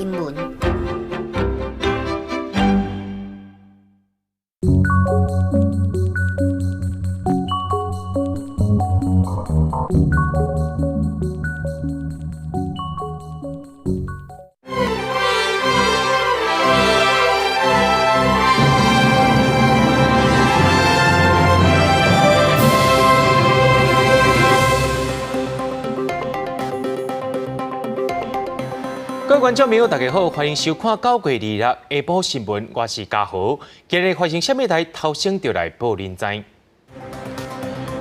新聞。各位觀眾朋友，大家好，歡迎收看9月2日下晡新聞，我是嘉豪。今日發生啥物代，頭先就來報恁知。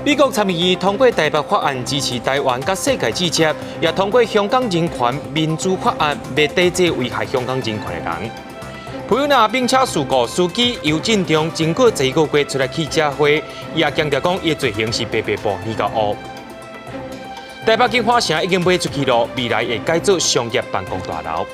美國參議院通過台北法案支持台灣佮世界支持，也通過香港人權民主法案，欲抵制危害香港人權的人。培養並車事故司機尤振中經過一個月出來記者會，也強調講伊的罪行是白白報二個烏。台北京華城已經賣出去囉，未來會改做商業辦公大樓。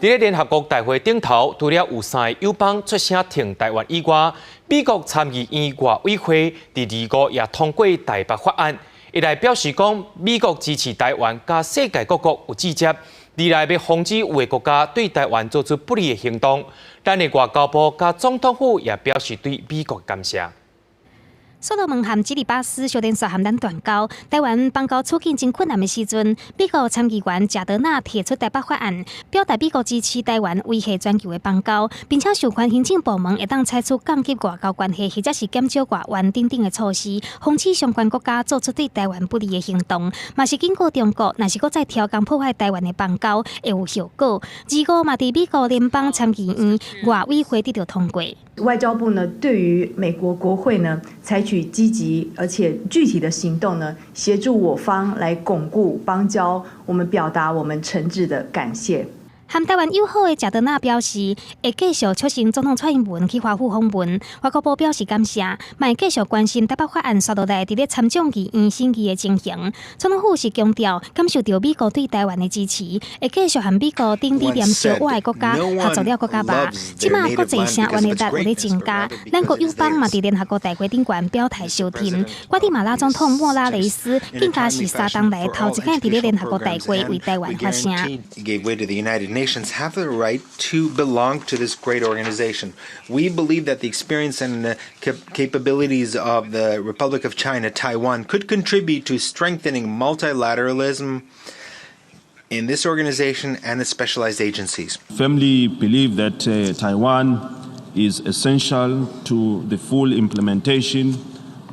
佇咧聯合國大會頂頭，除了有三个友邦出聲挺台灣以外，美國參議院外委會佇25也通過台北法案，伊來表示講美國支持台灣，佮世界各國有志接，未來欲防止有的國家對台灣做出不利的行動。咱的外交部佮總統府也表示對美國感謝。所羅門和基里巴斯相連續和咱斷交，台灣邦交處境真困難的時陣，美國參議員賈德納提出台北法案，表達美國支持台灣維繫全球的邦交，並且授權行政部門會當採取降級外交關係或者是減少外援等等的措施，防止相關國家做出對台灣不利的行動。嘛是警告中國，若是閣再挑工破壞台灣的邦交，會有後果。25嘛，佇美國聯邦參議院外委會得著通過。外交部呢，對於美國國會呢，採取積極而且具體的行動呢，協助我方來鞏固邦交，我們表達我們誠摯的感謝。和台灣友好的賈德納表示，會繼續促成總統蔡英文去華府訪問。外交部表示感謝，嘛會繼續關心台北法案紲落來佇咧參眾議院審議的情形。總統府是強調，感受著美國對台灣的支持，會繼續和美國等理念相倚的國家合作了閣較密。這馬國際聲援的力有咧增加，咱國友邦嘛佇聯合國大會頂懸表態相挺。瓜地馬拉總統莫拉雷斯更加是三冬來頭一擺佇咧聯合國大會為台灣發聲。 Nations have the right to belong to this great organization. We believe that the experience and the capabilities of the Republic of China, Taiwan, could contribute to strengthening multilateralism in this organization and its specialized agencies. Firmly believe that Taiwan is essential to the full implementation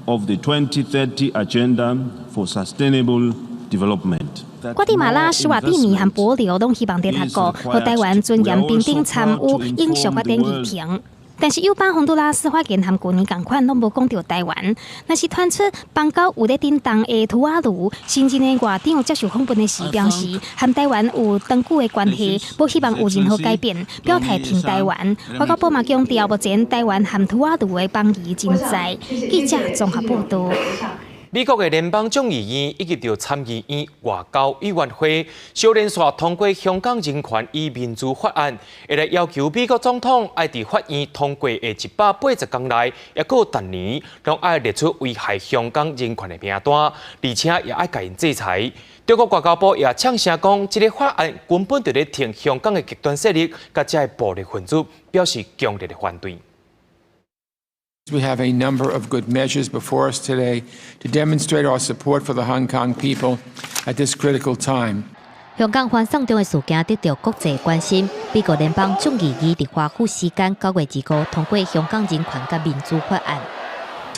of the 2030 Agenda for Sustainable Development. 瓜地馬拉、史瓦蒂尼和帛琉攏希望聯合國予台灣尊嚴平等參與永續發展議程，但是友邦洪都拉斯發言和舊年仝款攏無講著台灣。若是傳出邦交有咧振動的吐瓦魯新任的外長接受訪問的時表示，和台灣有長久的關係，無希望有任何改變，表態挺台灣。外交部嘛強調，目前台灣和吐瓦魯的邦誼真在。記者綜合報導。美國的聯邦眾議院以及著參議院外交委員會，相連續通過香港人權與民主法案，會來要求美國總統愛佇法院通過的180天內，抑閣逐年，攏愛列出危害香港人權的名單，而且也愛共𪜶制裁。中國外交部也嗆聲講，這个法案根本就咧挺香港的極端勢力，佮這个暴力分子，表示強烈的反對。 We have a number of good measures before us today to demonstrate our support for the Hong Kong people at this critical time. 香港反送中的事件得著國際關心。美國聯邦眾議院佇華府時間9月25通過香港人權佮民主法案。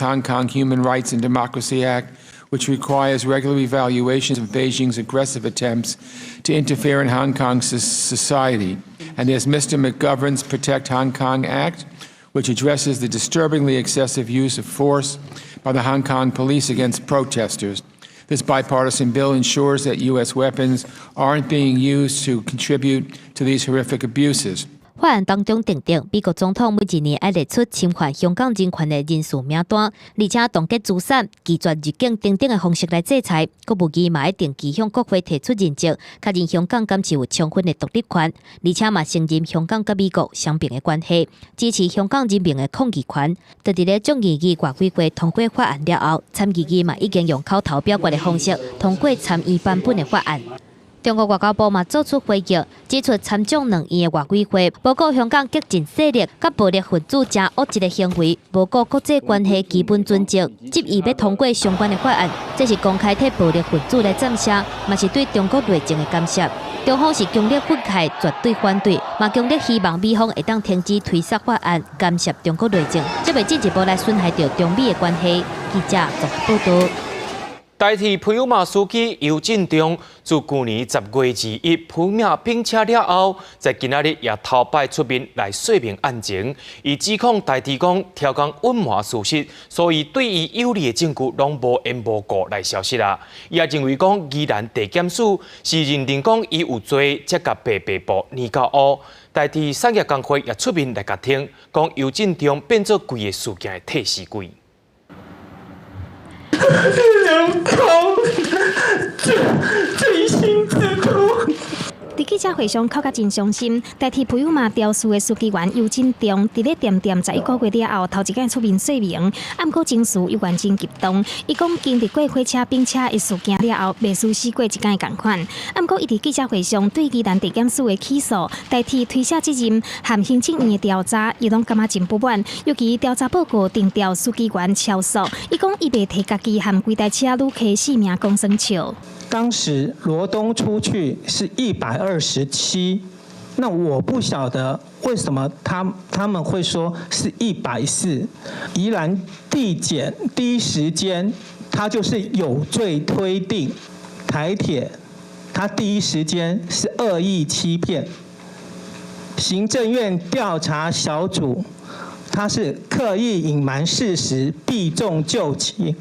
Hong Kong Human Rights and Democracy Act, which requires regular evaluations of Beijing's aggressive attempts to interfere in Hong Kong's society. And there's Mr. McGovern's Protect Hong Kong Act, which addresses the disturbingly excessive use of force by the Hong Kong police against protesters. This bipartisan bill ensures that U.S. weapons aren't being used to contribute to these horrific abuses. 法案當中訂定，美國總統每一年愛列出侵犯香港人權的人士名單，而且凍結資產、拒絕入境等等的方式來制裁。國務院嘛會定期向國會提出認證，確認香港敢是有充分的獨立權，而且嘛承認香港佮美國雙邊的關係，支持香港人民的抗議權。佇咧眾議院外委會通過法案了後，參議院嘛已經用口頭表決的方式通過參院版本的法案。中國外交部嘛做出回應，指出參眾兩院的外委會無顧香港激進勢力佮暴力分子誠惡質的行為，無顧國際關係基本準則，執意欲通過相關的法案，這是公開替暴力分子來贊聲，嘛是對中國內政的干涉。中方是強烈憤慨，絕對反對，嘛強烈希望美方會當停止推捒法案，干涉中國內政，才袂進一步來損害著中美的關係。記者綜合報導。台鐵普悠瑪司機游振中自舊年10月21普悠瑪拼車了後，在今仔日也頭擺出面來說明案情。伊指控台鐵講刁工隱瞞事實，所以對伊有利的證據攏無緣無故來消失啦。伊也認為講，宜蘭地檢署是認定講伊有罪，才共白白布黏到烏。台鐵產業工會也出面來共挺，講游振中變做規个事件的替死鬼。人口錐心之痛。佇記者會上哭甲真傷心，台鐵普悠瑪肇事的司機員游振中，佇咧恬恬11個月了後，頭一擺出面說明，毋過情緒猶原真激動。伊講經歷過火車拼車的事件了後，袂輸死過一擺仝款。毋過伊佇記者會上對宜蘭地檢署的起訴、台鐵推卸責任和行政院的調查，伊攏感覺真不滿。尤其調查報告定調司機員超速，伊講伊袂替家己和規台車旅客性命講耍笑。當時羅東出去是127，那我不曉得為什麼他們會說是140。宜蘭地檢第一時間，他就是有罪推定台鐵，他第一時間是惡意欺騙。行政院調查小組，他是刻意隱瞞事實，避重就輕。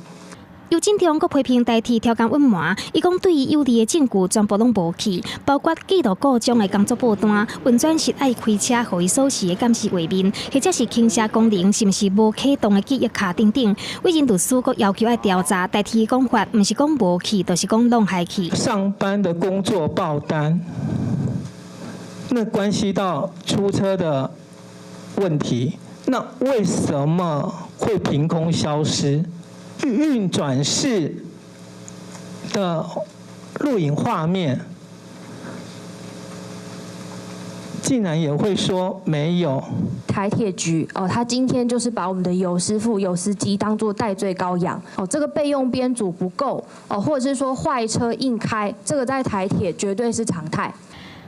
游振中閣批評台鐵刁工隱瞞，伊講對伊有利的證據全部攏無去，包括記錄故障的工作報單、運轉室愛開車予伊鎖匙的監視畫面，或者是傾斜功能是毋是無啟動的記憶卡等等。委任律師閣要求愛調查台鐵講法，毋是講無去，就是講攏害去。上班的工作報單，那關係到出車的問題，那為什麼會憑空消失？運轉室的錄影畫面，竟然也會說沒有。台鐵局哦，他今天就是把我們的尤師傅、尤司機當作代罪羔羊哦，這個備用編組不夠哦，或者是說壞車硬開，這個在台鐵絕對是常態。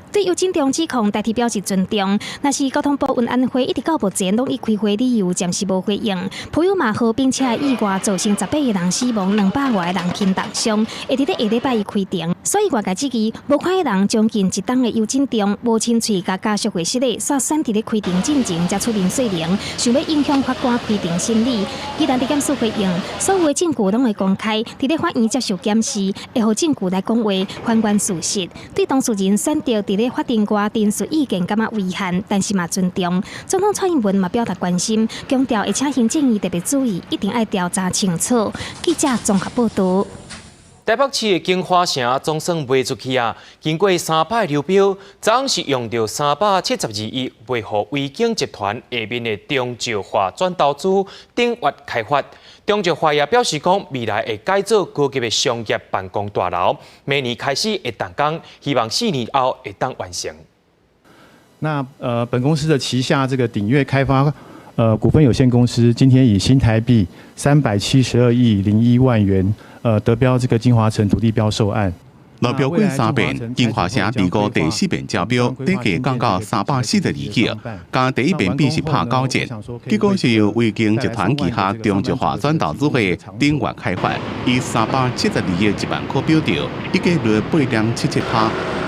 對游振中指控，台鐵表示尊重。若是交通部運安會一直到目前攏以開會理由暫時無回應。普悠瑪號拼車意外造成18個人死亡，200外個人輕重傷，會佇咧下禮拜一開庭。所以外界質疑，無看彼人將近一冬的游振中，無親喙共家屬會失禮，煞選佇咧開庭進前才出面說明，想欲影響法官開庭審理。宜蘭地檢署回應，所有的證據攏會公開，佇咧法院接受檢視，會予證據來講話，還原事實。對當事人選擇佇咧法庭外陳述意見，感覺遺憾，但是嘛尊重。總統蔡英文嘛表達關心，強調會請行政院特別注意，一定愛調查清楚。記者綜合報導。台北市的京華城總算賣出去啊！經過三擺流標，昨昏是用著372億賣予維景集團下面的中石化轉投資鼎越開發。中石化也表示講，未來會改造高級的商業辦公大樓，明年開始會動工，希望4年後會當完成。那本公司的旗下這個鼎越開發股份有限公司，今天以新台幣372億01萬元，得標這個京華城土地標售案。落標過三遍，京華城二五第四遍招標，底價降到342億，佮第一遍比是拍九折。結果是由維景集團旗下中石化轉投資會鼎越開發，以372億1萬塊標著，溢價率8.77%。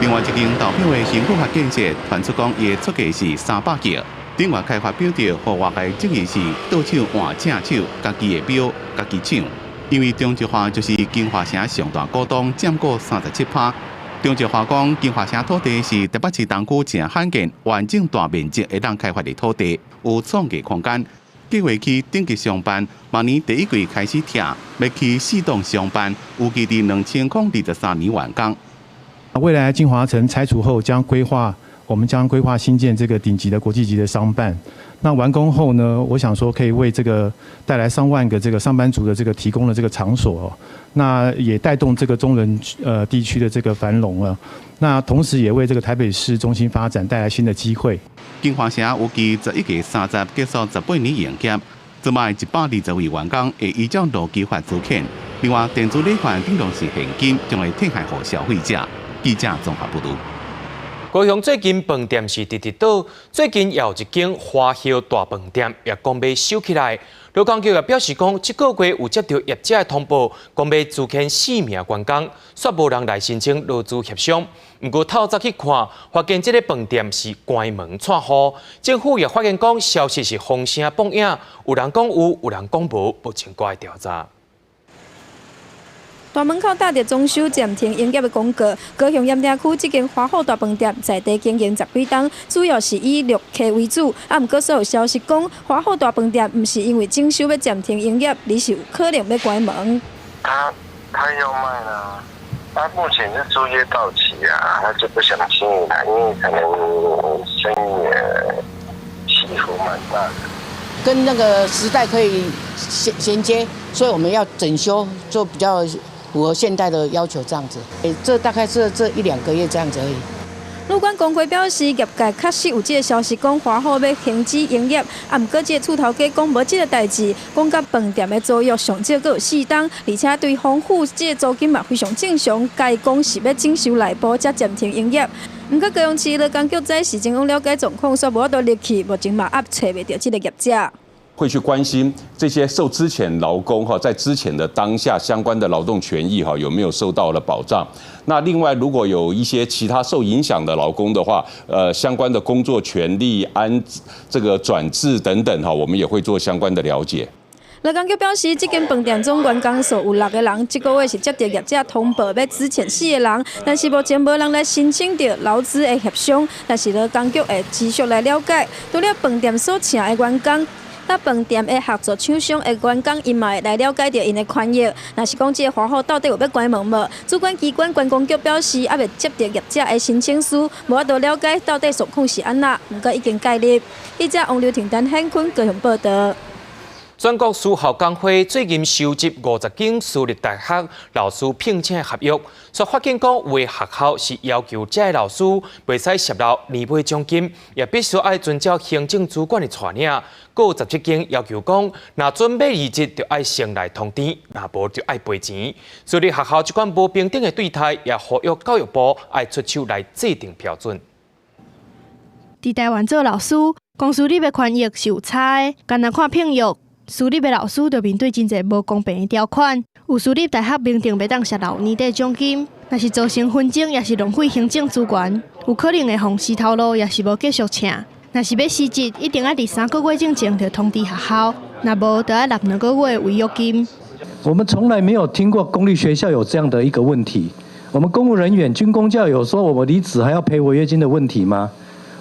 另外一間投標的興國建設傳出講，伊的出價是300億，鼎越開發標著，予外界質疑是倒手換正手，家己的標，家己搶。因為中石化就是京華城上大股東，佔過37%。張志華講，京華城土地是台北市東區誠罕見完整大面積會當開發的土地，有創意空間。計劃起頂級商辦，明年第一季開始拆，欲起四棟商辦，預計佇2023年完工。未來京華城拆除後，將規劃我們將規劃興建這個頂級的國際級的商辦。那完工後呢，我想說可以為這個帶來上萬個這個上班族的這個提供了這個場所，那也帶動這個中崙地區的這個繁榮啊。那同時也為這個台北市中心發展帶來新的機會。京華城預計11月30結束18年營業，這擺120位員工會依照勞基法資遣。另外，電子禮券頂籠是現金，將會退還予消費者。記者綜合報導。高雄最近飯店是直直倒，最近有一間華後大飯店也講欲收起來。勞工局也表示講，這個月有接到業者的通報，講欲資遣四名員工，煞無人來申請勞資協商。毋過透早去看，發現這个飯店是關門掣予。政府也發言講，消息是風聲報影，有人講有，有人講無，目前閣愛調查。大門口貼著裝修暫停營業的廣告，高雄鹽埕區這間華好大飯店在地經營十幾冬，主要是以陸客為主。啊，毋過所有消息講，華好大飯店毋是因為整修欲暫停營業，而是有可能欲關門。他要賣啦，他目前是租約到期啊，他就不想經營啦，因為可能生意也起伏蠻大的。跟那個時代可以銜接，所以我們要整修，做比較符合現代的要求，這樣子。欸，這大概是這一兩個月這樣子而已。旅館工會表示，業界確實有這个消息，講華好欲停止營業，啊，毋過這个厝頭家講無這个代誌，講佮飯店的租約上少閣有四冬，而且對方付這个租金嘛非常正常，該講是欲整修內部才暫停營業。毋過高雄市勞工局在時前往了解狀況，煞無法度入去，目前嘛猶揣袂著這个業者。會去關心這些受資遣勞工哈，在資遣的當下相關的勞動權益哈有沒有受到了保障？那另外，如果有一些其他受影響的勞工的話，相關的工作權利、安這個轉制等等哈，我們也會做相關的了解。勞工局表示，這間飯店總員工數有六個人，這個月是接到業者通報欲資遣四個人，但是目前無人來申請著勞資的協商，但是勞工局會持續來了解。除了飯店所請的員工，佮飯店的合作廠商的員工，𪜶嘛會來了解著𪜶的權益。若是講這个華好到底有欲關門無？主管機關觀光局表示，猶未接著業者的申請書，無法度了解到底狀況是按怎，毋過已經介入。記者王劉婷、陳顯坤高雄報導。全國私校工會最近收集50間私立大學老師聘請合約，煞發現講有的學校是要求這个老師袂使攝留年尾獎金，也必須愛遵照行政主管的帶領。閣有17間要求講，若準備離職，就愛先來通知，若無就愛賠錢。私立學校這款無平等的對待，也呼籲教育部愛出手來制定標準。佇台灣做老師，公私立的權益是有差的，干焦看聘約。私立的老師就面對真濟無公平的條款，有私立大學明定袂當攝留年底獎金，若是造成紛爭，抑是浪費行政資源，有可能會予死頭路，抑是無繼續請。若是欲辭職，一定愛佇3個月之前就通知學校，若無就愛納2個月違約金。我們從來沒有聽過公立學校有這樣的一個問題。我們公務人員、軍公教有說我們離職還要賠違約金的問題嗎？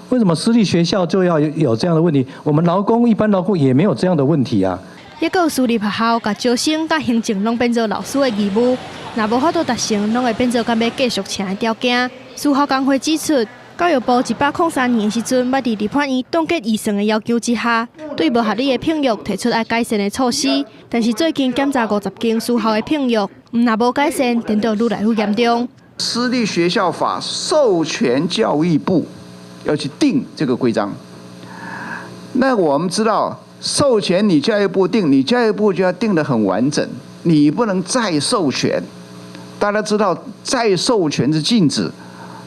為什麼私立學校就要有這樣的問題？我們勞工一般勞工也沒有這樣的問題啊。抑閣有私立學校，共招生佮行政攏變做老師的義務，若無法度達成，攏會變做敢欲繼續請的條件。私校工會指出，教育部103年的時陣，捌佇立法院凍結預算的要求之下，對無合理的聘約提出愛改善的措施。但是最近檢查50間私校的聘約，毋若無改善，顛倒愈來愈嚴重。私立學校法授權教育部要去定這個規章，那我們知道授權你教育部定，你教育部就要定得很完整，你不能再授權。大家知道再授權是禁止，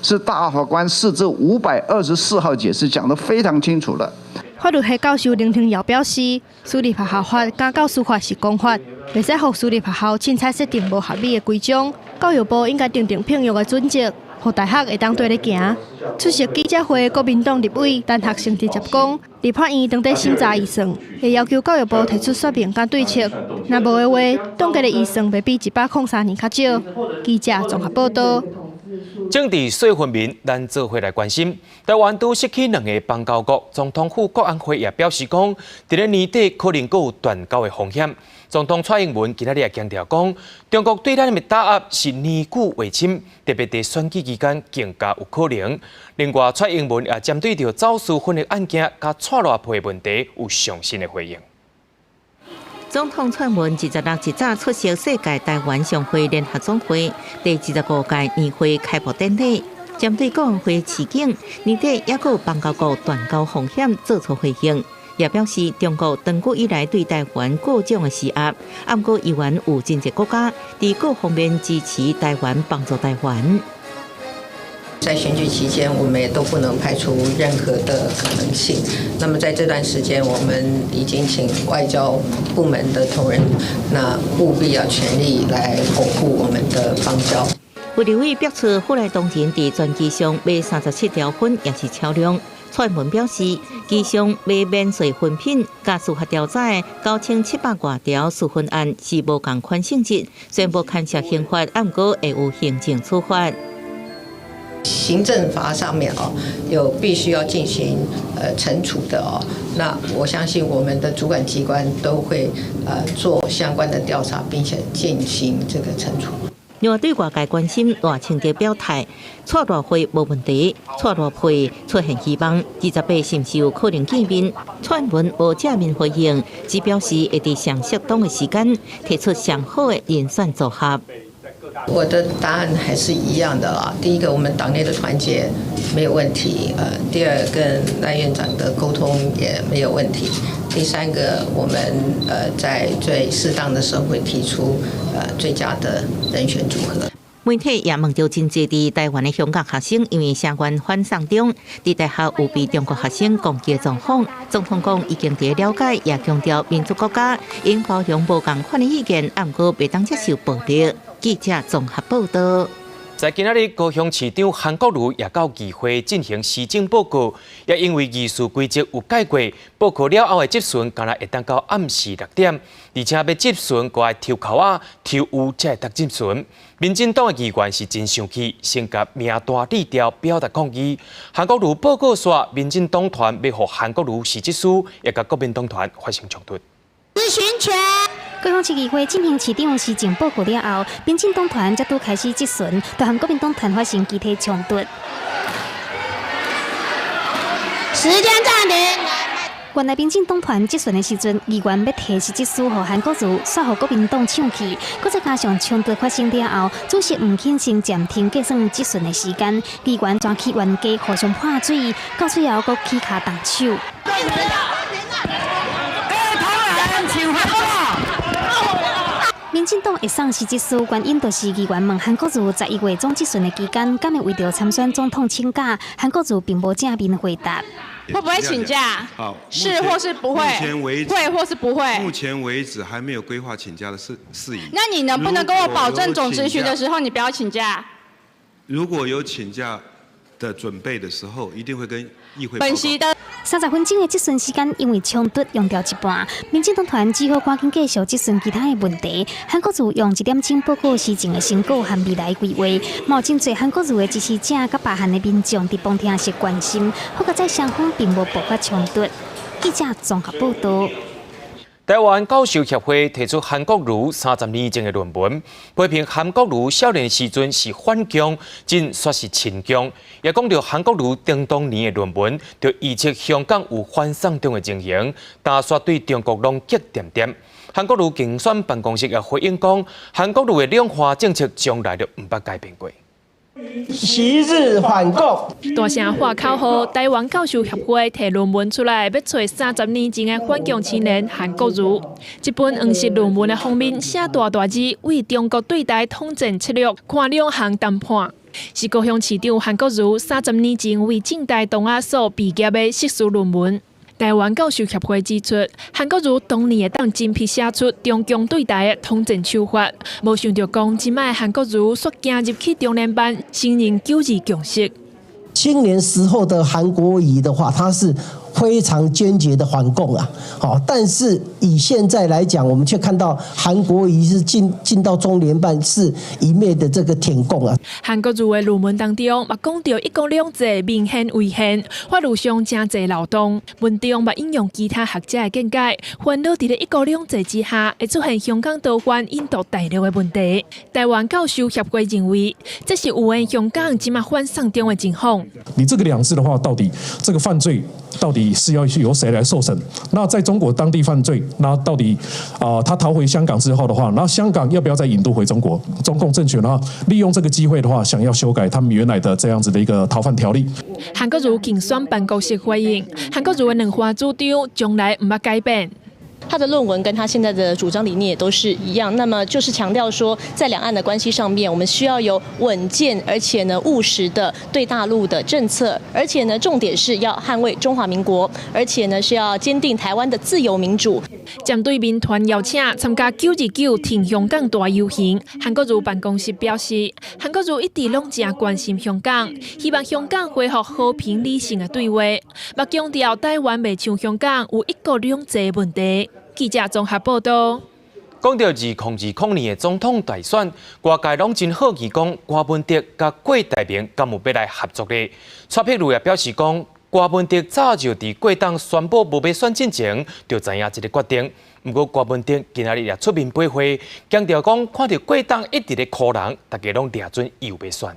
是大法官釋字524號解釋講得非常清楚了。法律系教授林廷耀表示，私立學校法佮教師法是共法，袂使予私立學校凊彩設定無合理的規章。教育部應該訂定聘約的準則，予大學會當綴咧行。出席記者會，國民黨立委陳學聖直接講，立法院當佇審查預算，會要求教育部提出說明佮對策。若無的話，凍結的預算袂比103年較少。記者綜合報導。政治說分明，咱做伙來關心。台灣拄失去兩個邦交國，總統府國安會也表示講，佇咧年底可能閣有斷交的風險。總統蔡英文今仔日也強調講，中國對咱的打壓是年久為深，特別佇選舉期間更加有可能。另外，蔡英文也針對著走私薰的案件佮蔡賴配問題有上新的回應。總統蔡英文26一早出席世界台灣商會聯合總會第25屆年會開幕典禮，針對國安會示警，年底猶閣有邦交國斷交風險做出回應，也表示中國長久以來對台灣各種的施壓，毋過依然有真濟國家佇各方面支持台灣，幫助台灣。在選舉期間，我們也都不能排除任何的可能性。那麼在這段時間，我們已經請外交部門的同仁，那務必要全力來鞏固我們的邦交。有立委表示，富來東人佇專機上買37條薰，也是超量。蔡英文表示，機上買免稅薰品，佮司法調查的9700外條私薰案是無仝款性質，雖然無牽涉刑法，毋過會有行政處罰。行政法上面哦，有必須要進行懲處的哦。那我相信我們的主管機關都會做相關的調查，並且進行這個懲處。另外對外界關心賴清德表態，蔡賴配無問題，蔡賴配出現希望，28是毋是有可能見面？蔡英文無正面回應，只表示會佇上適當的時間提出上好的人選組合。我的答案還是一樣的啦。第一個，我們黨內的團結沒有問題；第二，跟賴院長的溝通也沒有問題。第三個，我們在最適當的時候會提出最佳的人選組合。媒體也問著真濟佇台灣的香港學生，因為聲援反送中，佇大學有被中國學生攻擊的狀況。總統講已經佇了解，也強調民主國家應包容無仝款的意見，毋過袂當接受暴力。記者綜合報道。在今仔日，高雄市長韓國瑜也到議會進行施政報告，也因為議事規則有改過，報告了後的質詢，敢若會當到暗時6點，而且欲質詢，閣愛抽籤仔，抽有才會當質詢。民進黨的議員是真生氣，先共名單撕掉，表達抗議。韓國瑜報告煞，民進黨團欲予韓國瑜辭職書，也佮國民黨團發生衝突。質詢權。高雄市議會進行市長施政報告了後，民進黨團才拄開始質詢，就和國民黨團發生肢體衝突。時間暫停。原來民進黨團質詢的時陣，議員欲提辭職書予韓國瑜，煞予國民黨搶去，閣再加上衝突發生了後，主席毋肯先暫停計算質詢的時間，議員轉去冤家互相潑水，到最後閣起跤動手。民進黨會送辭職書，原因就是議員問韓國瑜11月總質詢的期間，敢會為著參選總統請假？韓國瑜並無正面回答。會不會請假？好，是或是不會？目前為止會或是不會？目前為止還沒有規劃請假的事宜。那你能不能跟我保證總質詢的時候你不要請假？如果有請假的準備的時候，一定會跟議會。本席的30分鐘的質詢時間，因為衝突用掉一半。民進黨團只好趕緊繼續質詢其他的問題。韓國瑜用1點鐘報告施政的成果和未來規劃，嘛有真濟韓國瑜的支持者佮罷韓的民眾佇旁聽席關心，好佳哉雙方並無爆發衝突。記者綜合報道。台灣教授協會提出韓國瑜30年前的論文，批評韓國瑜少年時陣是反共，真煞是親共。也講著韓國瑜當年的論文，就預測香港有反送中的情形，但煞對中國攏激恬恬。韓國瑜競選辦公室也回應講，韓國瑜的兩化政策從來就毋捌改變過。昔日反共，大聲喊口號，台灣教授協會提論文出來，欲揣30年前的反共青年韓國瑜。這本黃色論文的封面寫大大字，為中國對台統戰策略看兩項談判。是高雄市長韓國瑜30年前為政大東亞所畢業的碩士論文。台灣教授協會指出，韓國瑜當年會當精闢寫出中共對台的統戰手法，無想著講這擺韓國瑜煞行入去中聯辦，承認九二共識。青年時候的韓國瑜的話，他是非常堅決的反共啊！好，但是以現在來講，我們卻看到韓國瑜是進到中聯辦是一面的這個舔共啊。韓國瑜的論文當中，嘛講著一國兩制明顯違憲，法律上誠濟漏洞。文中嘛引用其他學者的見解，煩惱佇咧一國兩制之下會出現香港逃犯引渡大陸的問題。台灣教授協會認為，這是有緣香港這馬反送中的情況。你這個兩制的話，到底這個犯罪到底是要由誰來受審？那在中國當地犯罪，那到底啊，他逃回香港之後的話，那香港要不要再引渡回中國？中共政權的話，利用這個機會的話，想要修改他們原來的這樣子的一個逃犯條例。韓國瑜競選辦公室回應，韓國瑜的兩岸主張從來毋捌改變。他的論文跟他現在的主張理念也都是一樣，那麼就是強調說，在兩岸的關係上面，我們需要有穩健而且呢務實的對大陸的政策，而且呢重點是要捍衛中華民國，而且呢是要堅定台灣的自由民主。針對民團邀請參加9·29挺香港大遊行，韓國瑜辦公室表示，韓國瑜一直攏誠關心香港，希望香港恢復和平理性的對話，嘛強調台灣袂像香港有一國兩制的問題。記者綜合報道。講到2020年的總統大選，外界攏真好奇講，柯文哲佮郭台銘敢有欲來合作咧？蔡碧如也表示講，柯文哲早就佇郭董宣布無欲選進前，就知影這个決定。毋過柯文哲今仔日也出面回話，強調講，看著郭董一直咧箍人，大家攏掠準伊有欲選。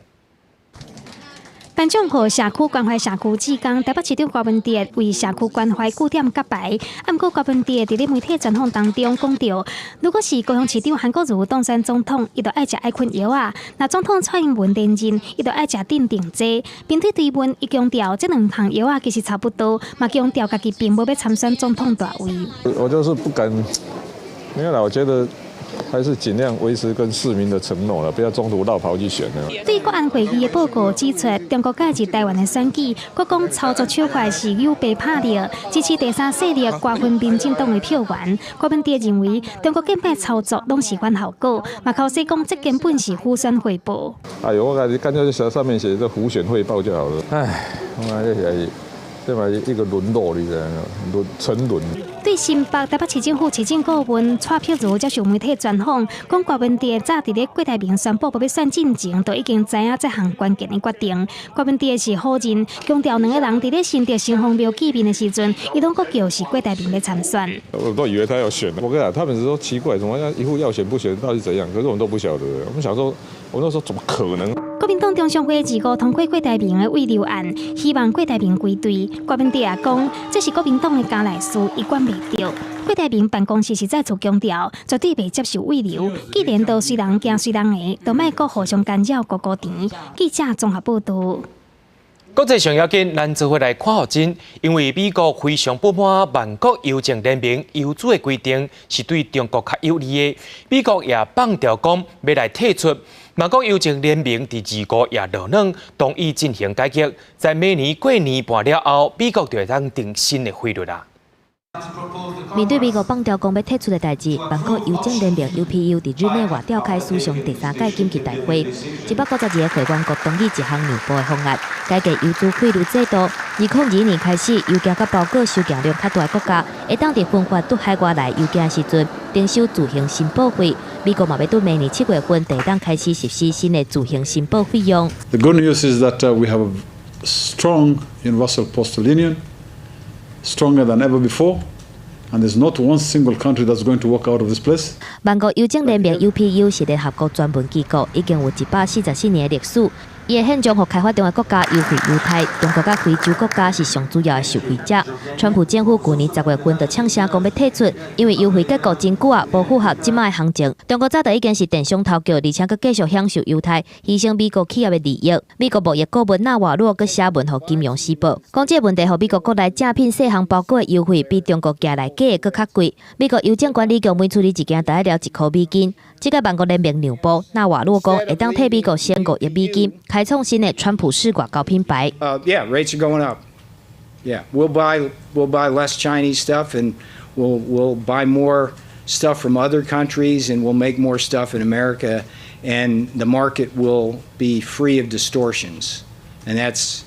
頒獎予社區關懷社區志工，台北市長柯文哲為社區關懷據點揭牌。啊，毋過柯文哲佇咧媒體專訪當中講著，如果是高雄市長韓國瑜當選總統，伊就愛食愛睏藥仔；若總統蔡英文連任，伊就愛食鎮定劑。面對追問，伊強調這兩項藥仔其實差不多，嘛強調家己並無欲參選總統大位。我就是不敢，沒有啦，我覺得。還是盡量維持跟市民的承諾啦，不要中途落跑去選了。對國安會議的報告指出，中國介入台灣的選舉，閣講操作手法是有白拍著，支持第三勢力瓜分民進黨的票源。柯文哲認為，中國近擺操作攏是反效果，嘛口說講這根本是輔選匯報。哎呦，我感覺乾脆上面寫這輔選匯報就好了。唉，我這是這嘛一個淪落，你知影？淪沉淪。對新北台北市政府市政顧問蔡碧如接受媒體專訪，講柯文哲早佇咧郭台銘宣布無欲選進前，就已經知影這項關鍵的決定。柯文哲是否認，強調兩个人佇咧新竹城隍廟見面的時陣，伊攏閣叫是郭台銘欲參選。我都以為他要選，我跟你講，他們是說奇怪，怎麼一副要選不選，到底怎樣？可是我們都不曉得，我們想說，我們都說怎麼可能？國民黨中常會25通過郭台銘的慰留案，希望郭台銘歸隊。柯文哲也講，這是國民黨的家內事，伊管袂著。郭台銘辦公室是再次強調，絕對袂接受慰留。既然都隨人行隨人的，就莫閣互相干擾、糊糊甜。記者綜合報導。國際上要緊，咱做伙來看予真，因為美國非常不滿萬國郵政聯盟郵資的規定是對中國較有利的，美國也放調講欲來退出。萬國郵政聯盟佇25也落軟同意進行改革，在明年過年半了後，美國就會當定新的匯率啦。面對美國放調講欲退出的代誌，萬國郵政聯盟 UPU 佇日內瓦召開史上第三屆緊急大會，192个會員國同意一項讓步的方案，改革郵資匯率制度。2022年開始，郵件佮包裹收件量較大的國家，會當佇分發對海外來郵件的時陣，徵收自行申報費。美國嘛欲對明年7月份就會當開始實施新的自行申報費用。 The good news is that we have a strong universal postal union, stronger than ever before. And there's not one single country that's going to walk out of this place. 萬國郵政聯盟 UPU 是聯合國專門機構，已經有144年的歷史。伊的現狀予開發中的國家優惠優待，中國佮非洲國家是上主要的受惠者。川普政府舊年10月份就嗆聲講欲退出，因為優惠結構真久啊，無符合這擺的行情。中國早就已經是電商頭腳，而且閣繼續享受優待，犧牲美國企業的利益。美國貿易顧問納瓦羅閣寫文予《金融時報》，講這個問題予美國國內正品細項包裹的優惠比中國寄來假的閣較貴。美國郵政管理局每處理一件就愛掠1箍美金。這個萬國聯盟讓步，納瓦羅講會當替美國省5億美金，開創新的川普式外交品牌。 Yeah, rates are going up. Yeah, we'll buy less Chinese stuff and we'll buy more stuff from other countries and we'll make more stuff in America and the market will be free of distortions. And that's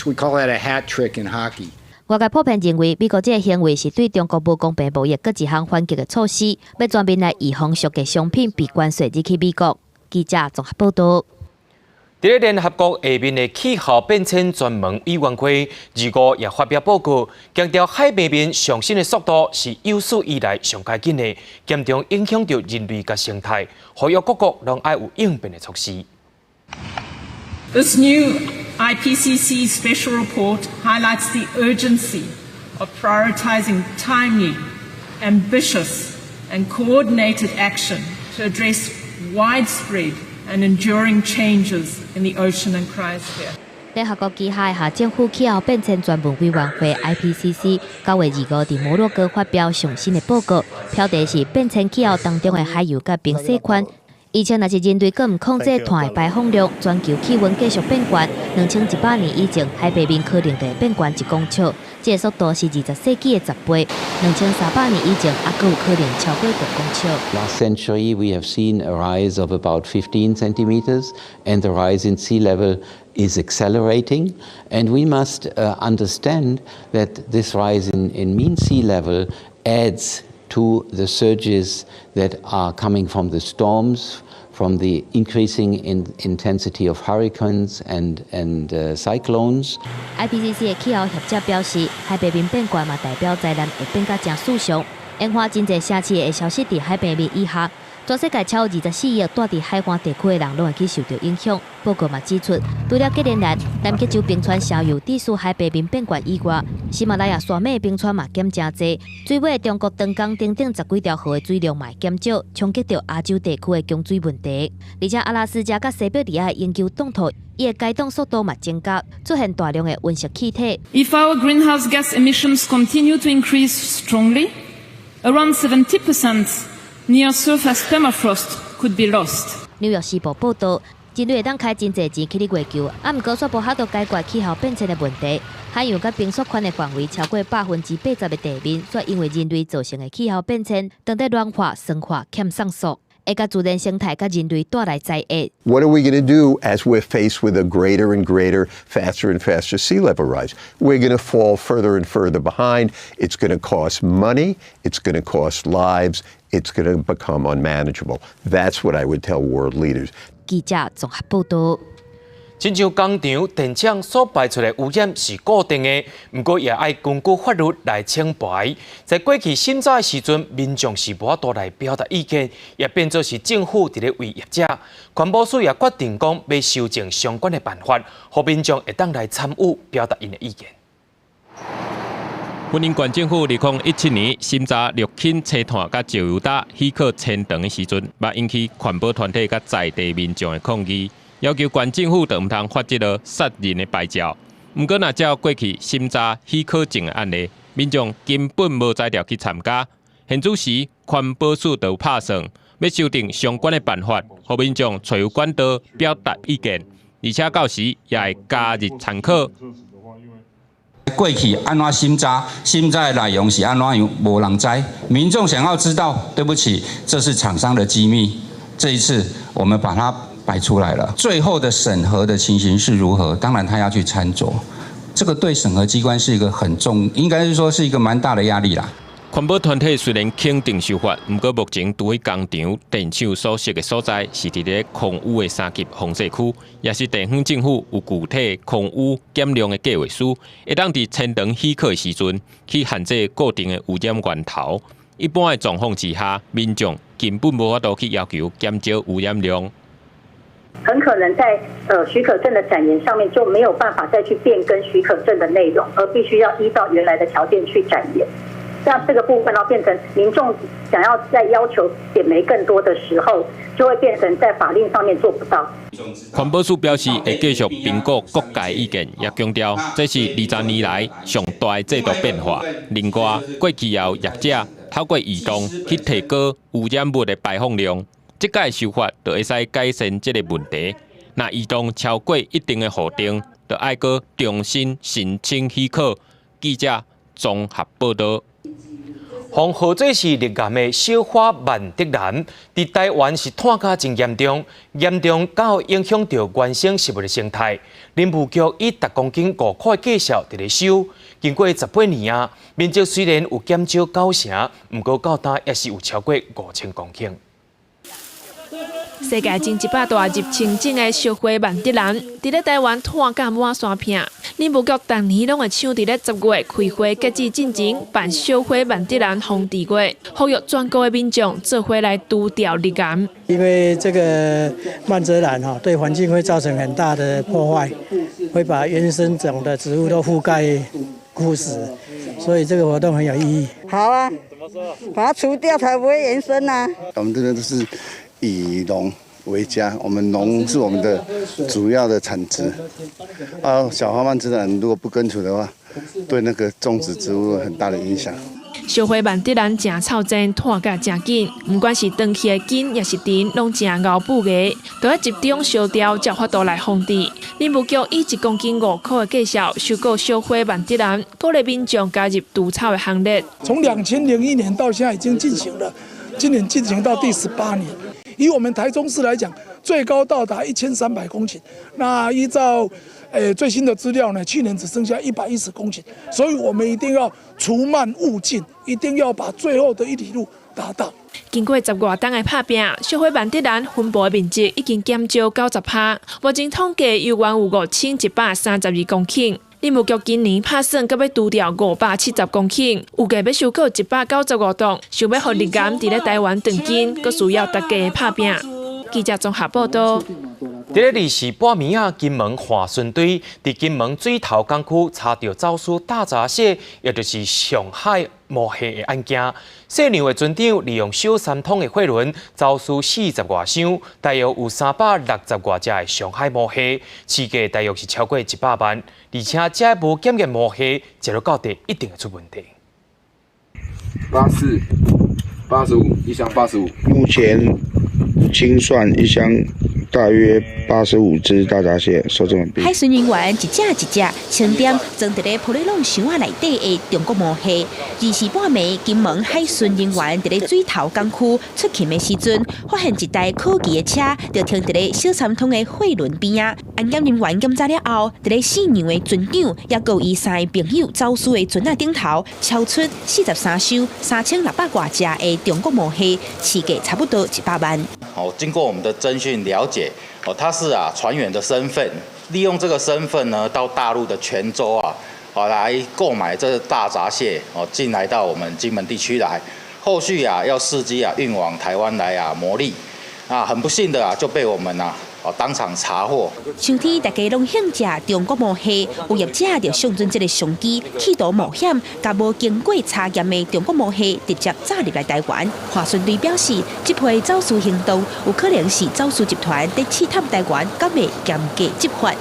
we call that a hat trick in hockey. 外界普遍認為，美國這个行為是對中國無公平貿易閣一項反擊的措施，欲全面來預防俗嘅商品被關稅入去美國。記者綜合報導。佇咧聯合國下面的氣候變遷專門委員會，25也發表報告，強調海平面上升的速度是有史以來上較緊的，嚴重影響著人類佮生態，呼籲各國攏愛有應變的措施。 This new IPCC special report highlights the urgency of prioritizing timely, ambitious, and coordinated action to address widespread and enduring changes in the ocean and cryosphere. 聯合國旗下的政府氣候變遷專門委員會 IPCC 9月25佇摩洛哥發表上新的報告，標題是變遷氣候當中的海洋佮冰雪圈。而且，若是人類閣毋控制碳的排放量，全球氣溫繼續變懸，2100年以前，海平面可能會變懸1公尺，這个速度是20世紀的10倍。2300年以前，猶閣有可能超過6公尺。 Last century, we have seen a rise of about 15 centimeters, and the rise in sea level is accelerating. And we must understand that this rise in mean sea level adds to the surges that are coming from the storms, from the increasing in intensity of hurricanes and cyclones. IPCC 的氣候學者表示，海平面變懸嘛，代表災難會變甲誠趨常。眼看真濟城市會消失佇海平面以下，全世界超24億蹛佇海岸地區的人攏會去受著影響。報告嘛指出，除了格陵蘭、南極洲冰川消融致使海平面變懸以外，喜馬拉雅山脈冰川嘛減誠濟，水尾中國長江等等十幾條河的水量嘛會減少，衝擊著亞洲地區的供水問題。而且阿拉斯加佮西伯利亞的永久凍土，伊的解凍速度嘛增加，出現大量的溫室氣體。 If our greenhouse gas emissions continue to increase strongly, around 70% near surface permafrost could be lost. 紐約時報報導，人類會當開真濟錢去咧月球，啊，毋過煞無法度解決氣候變遷的問題。海洋佮冰雪圈的範圍超過80%的地面，煞因為人類造成的氣候變遷，當佇暖化、酸化、欠送速，會共自然生態佮人類帶來災厄。 What are we going to do as we're faced with a greater and greater, faster and faster sea level rise? We're going to fall further and further behind. It's going to cost money. It's going to cost lives. It's going to become unmanageable. That's what I would tell world leaders. 記者綜合報導。親像工廠、電廠所排出的污染是固定的，毋過也愛根據法律來懲罰。在過去審查的時陣，民眾是無法度來表達意見，也變做是政府佇咧為業者。環保署也決定講，欲修正相關的辦法，予民眾會當來參與表達𪜶的意見。雲林縣政府2017年審查綠氫吹炭佮石油焦許可簽長的時陣，嘛引起環保團體佮在地民眾的抗議，要求縣政府就毋通發這个殺人的牌照。毋過，若照過去審查許可證的案例，民眾根本無才調去參加。現此時環保署就有拍算，欲修訂相關的辦法，予民眾揣有管道表達意見，而且到時也會加入參考。過去按怎審查，審查的內容是按怎樣，無人知。民眾想要知道，對不起，這是廠商的機密。這一次我們把它擺出來了。最後的審核的情形是如何？當然他要去參酌，這個對審核機關是一個很重，應該是說是一個蠻大的壓力啦。環保團體雖然肯定修法，毋過目前除非工廠、電廠所設的所在是佇咧空污的三級防制區，抑是地方政府有具體空污減量的計劃書，會當佇簽長許可的時陣去限制固定的污染源頭。一般的狀況之下，民眾根本無法度去要求減少污染量。很可能在許可證的展延上面就沒有辦法再去變更許可證的內容，而必須要依照原來的條件去展延。那這個部分呢，變成民眾想要再要求減煤更多的時候，就會變成在法令上面做不到。環保署表示會繼續評估各界意見，也強調這是20年來上大的制度變化。另外，過去也有業者透過移動去提高污染物的排放量，這擺修法就會使改善這个問題。若移動超過一定的戶程，就愛閣重新申請許可。記者綜合報導。予號做是罹癌的小花曼德蘭，佇台灣是湠甲真嚴重，嚴重到影響著原生植物的生態。林務局以逐公頃5塊價數佇咧收，經過18年啊，面積雖然有減少9成，毋過到今也是有超過5000公頃。世界前100大入侵種的小花曼德蘭，佇咧台灣湠甲滿山遍。林務局逐年攏會搶佇咧10月開花結籽進前辦小花曼德蘭防治月，呼籲全國的民眾做伙來除掉罹癌。因為這個曼澤蘭哈對環境會造成很大的破壞，會把原生種的植物都覆蓋枯死，所以這個活動很有意義。好啊，把它除掉才不會延伸啊。我們這邊都是以農為家，我們農是我們的主要的產值。啊，小花蔓澤蘭如果不根除的話，對那個種植植物很大的影響。小花曼德蘭誠臭蟬，湠甲誠緊，毋管是斷去的根，抑是藤，攏誠𠢕蛀牙，著愛集中燒掉，才有法度來防治。林務局以1公斤5塊的價數收購小花曼德蘭，鼓勵民眾加入除草的行列。從2001年到現在已經進行了，今年進行到第18年。以我們台中市來講，最高到達1300公頃。那依照最新的資料呢，去年只剩下110公頃，所以我們一定要除蔓務盡，一定要把最後的一里路達到。經過10外冬的拍拚，小花曼德蘭分布的面積已經減少90%。目前統計猶原有5132公頃。林務局今年拍算，閣欲除掉570公頃，預計欲收購195棟，想欲予罹癌佇咧台灣斷根，閣需要大家的拍拚。記者綜合報道。佇咧24晡暝仔，金門岸巡隊佇金門水頭港區查著走私大閘蟹，也就是上海魔蟹的案件。細娘的船長利用小三通的貨輪走私40外箱，大約有360外隻的上海魔蟹，市價大約是超過100萬。而且這無檢驗魔蟹，食落到底一定會出問題。84，85，一箱85。目前清算一箱。大約85隻大閘蟹，收證完畢。海巡人員一隻一隻清點裝佇咧玻璃籠箱仔內底的中國魔蟹。24晡暝，金門海巡人員佇咧水頭港區出勤的時陣，發現一台可疑的車就停佇咧小三通的貨輪邊仔。安檢人員檢查了後，佇咧四娘的船長，抑閣有伊三个朋友走私的船仔頂頭，超出43箱3600外隻的中國魔蟹，市價差不多100萬。哦，經過我們的偵訊了解，哦，他是啊船員的身份，利用這個身份呢，到大陸的泉州啊，哦來購買這個大閘蟹，哦進來到我們金門地區來，後續啊要伺機啊運往台灣來啊牟利，啊很不幸的啊就被我們啊哦當場查獲。秋天大家攏興食中國魔蟹，有業者就相準這個商機，企圖冒險，共無經過查驗的中國魔蟹直接炸入來台灣。岸巡隊表示，這批走私行動有可能是走私集團佇試探台灣，敢會嚴格執法。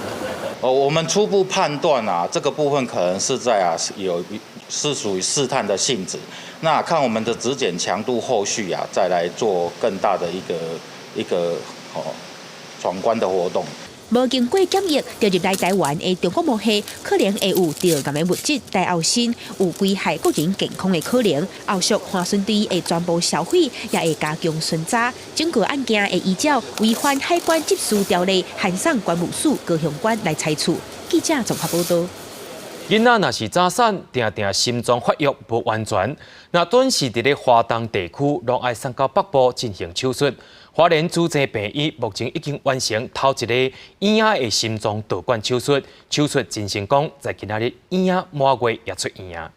哦，我們初步判斷啊，這個部分可能是在啊有是屬於試探的性質。那看我們的執檢強度，後續啊再來做更大的一個哦闖關的活動。無經過檢疫就入來台灣的中國魔蟹，可能會有致癌的物質戴奧辛，有危害國人健康的可能。後續岸巡隊會全部銷毀，也會加強巡查。整個案件會依照違反海關執事條例，函送關務署高雄關來裁處。記者綜合報道。囡仔若是早產，定定心臟發育無完全，若準時佇咧華東地區，攏愛送到北部進行手術。花蓮主治病院目前已經完成頭一个嬰仔的心臟導管手術，手術真成功，在今仔日嬰仔滿月也出院啊。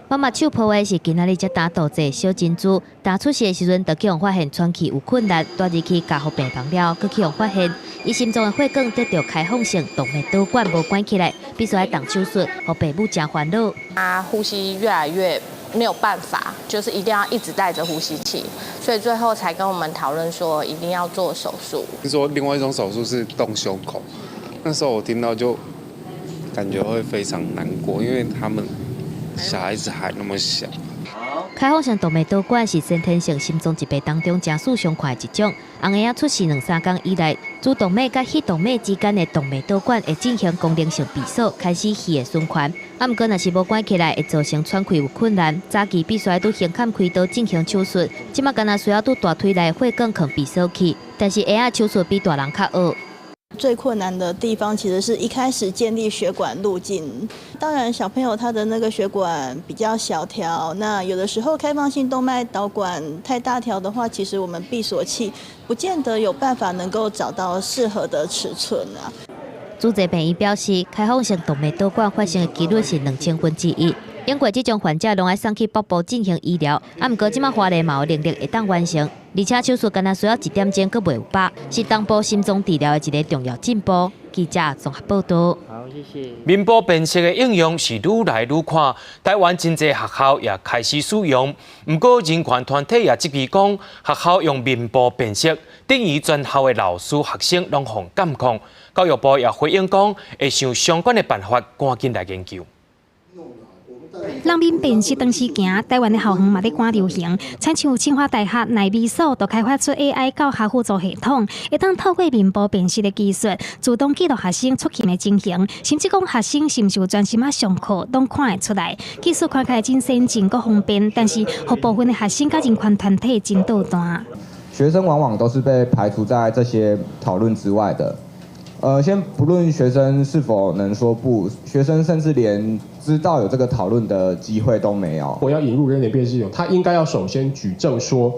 媽媽手抱的是今仔日才剛肚濟小珍珠，剛出世的時陣就予人發現喘氣有困難，帶入去加護病房了後，閣予人發現伊心臟的血管得著開放性動脈導管無關起來，必須愛動手術，予爸母誠煩惱。他呼吸越來越沒有辦法，就是一定要一直帶着呼吸器，所以最後才跟我們討論說一定要做手術。聽說另外一種手術是動胸口，那時候我聽到就感覺會非常難過，因為他們小孩子還那麼小。開放性動脈導管是先天性心臟疾病當中誠少相看的一種。紅嬰仔出世兩三工以內，主動脈佮肺動脈之間的動脈導管會進行功能性閉鎖，開始血的循環。啊，毋過若是無關起來，會造成喘氣有困難。早期必須愛佇胸坎開刀進行手術，這馬敢若需要佇大腿內血管囥閉鎖器，但是嬰仔手術比大人較僫。最困難的地方其實是一開始建立血管路徑。當然，小朋友他的那個血管比較小條，那有的時候開放性動脈導管太大條的話，其實我們閉鎖器不見得有辦法能夠找到適合的尺寸啊。主治病醫表示，開放性動脈導管發生的幾率是1/2000。因為這種患者攏愛送去北部進行醫療，啊，毋過這馬花蓮嘛有能力會當完成，而且手術敢若需要一點鐘，閣袂有飽，是東部心臟治療的一个重要進步。記者綜合報道。好，謝謝。面部辨識的應用是愈來愈寬，台灣真濟學校也開始使用。毋過人權團體也質疑講，學校用面部辨識，等於全校的老師、學生攏予監控。教育部也回應講，會想相關的辦法，趕緊來研究。人面辨識當時行，台灣的校園嘛咧趕流行。親像清華大學奈美所就開發出 AI 教學輔助系統，會當透過面部辨識的技術，自動記錄學生出勤的情形，甚至講學生是毋是有專心仔上課，攏看會出來。技術看起來真先進、閣方便，但是予部分的學生佮人權團體真搗蛋。學生往往都是被排除在這些討論之外的。先不論學生是否能說不，學生甚至連知道有這個討論的機會都沒有。我要引入人臉辨識系統，他應該要首先舉證說，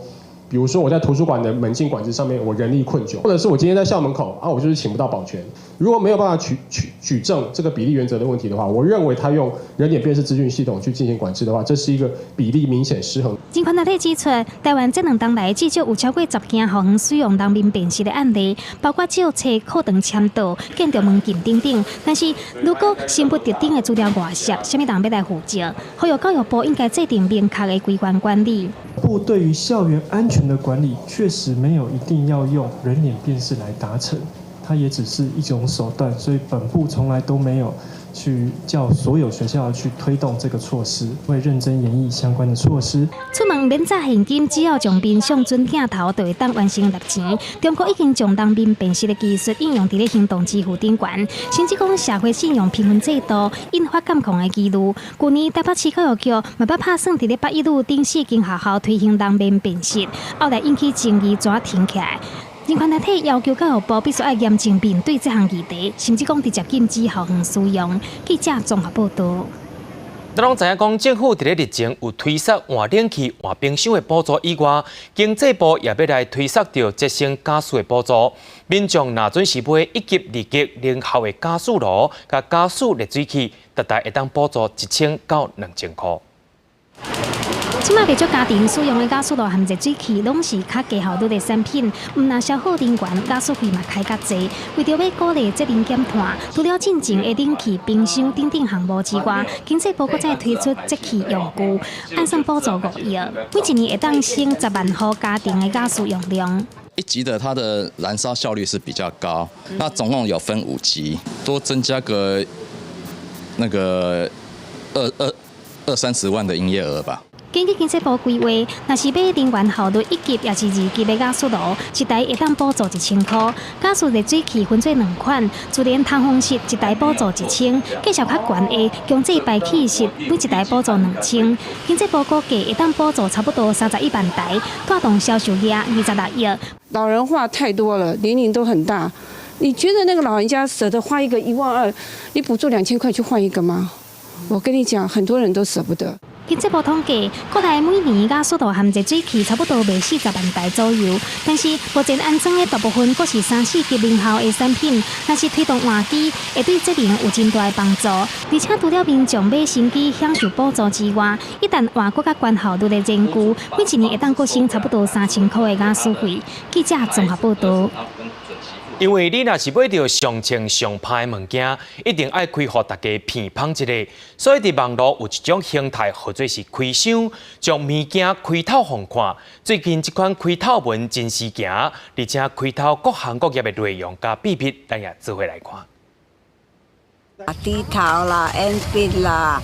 比如說我在圖書館的門禁管制上面，我人力困窘，或者是我今天在校門口啊，我就是請不到保全。如果沒有辦法舉證這個比例原則的問題的話，我認為他用人臉辨識資訊系統去進行管制的話，這是一個比例明顯失衡。人權團體指出，台灣這兩冬來至少有超過10間校園使用人面辨識的案例，包括照冊課堂簽到、建築門禁等等。但是，如果生物特徵的資料外洩，啥物人欲來負責？呼籲教育部應該制定明確的規範管理。部對於校園安全的管理，確實沒有一定要用人臉辨識來達成，它也只是一種手段，所以本部從來都沒有去叫所有學校去推動這個措施，會認真研議相關的措施。出門免紮現金，只要將面相準鏡頭，就會當完成納錢。中國已經將人面辨識的技術應用佇咧行動支付頂懸，甚至講社會信用評分制度引發監控的疑慮。舊年台北市教育局嘛捌拍算佇咧北一女等四間學校推行人面辨識，後來引起爭議，怎停起來？人權團體要求教育部必須愛嚴正面對這項議題，甚至講直接禁止校園使用。記者綜合報道。咱攏知影講，政府佇咧日前有推捒換冷氣、換冰箱的補助以外，經濟部也欲來推捒著節省家私的補助。民眾若準時買一級、二級能效的家私爐佮家私熱水器，逐台會當補助1000到2000箍。這馬袂少家庭使用的瓦斯爐和熱水器，攏是較低效率的產品，毋但消耗能源，瓦斯費嘛開較濟。為著欲鼓勵節能減碳，除了進前的冷氣、冰箱等等項目之外，經濟部閣再推出節氣用具，按算補助5億，每一年會當省10萬戶家庭的瓦斯用量。一級的它的燃燒效率是比較高，那總共有分5級，多增加個那個二三十萬的營業額吧。根據經濟部規劃，若是買能源效率一級抑是二級的瓦斯爐，一台會當補助1000箍；瓦斯熱水器分做兩款，自然通風式一台補助1000，價數較懸的強制排氣式每一台補助2000。經濟部估計會當補助差不多31萬台，帶動銷售額26億。老人化太多了，年齡都很大，你覺得那個老人家捨得花一個1萬2，你補助2000塊去換一個嗎？我跟你講，很多人都捨不得。經濟部統計，國內每年瓦斯爐和熱水器差不多賣40萬台左右，但是目前安裝的大部分閣是三四級能效的產品，若是推動換機，會對節能有真大的幫助。而且除了民眾買新機享受補助之外，一旦換閣較懸效率的燃具，每一年會當閣省差不多3000箍的瓦斯費。記者綜合報道。因為你若是買著上穿上歹的物件，一定愛開予大家鼻芳一下。所以佇網路有一種形態，號做是開箱，將物件開透予看。最近這款開透文真時行，而且開透各行各業的內容佮秘密，咱也做伙來看。豬頭啦，鉛筆啦。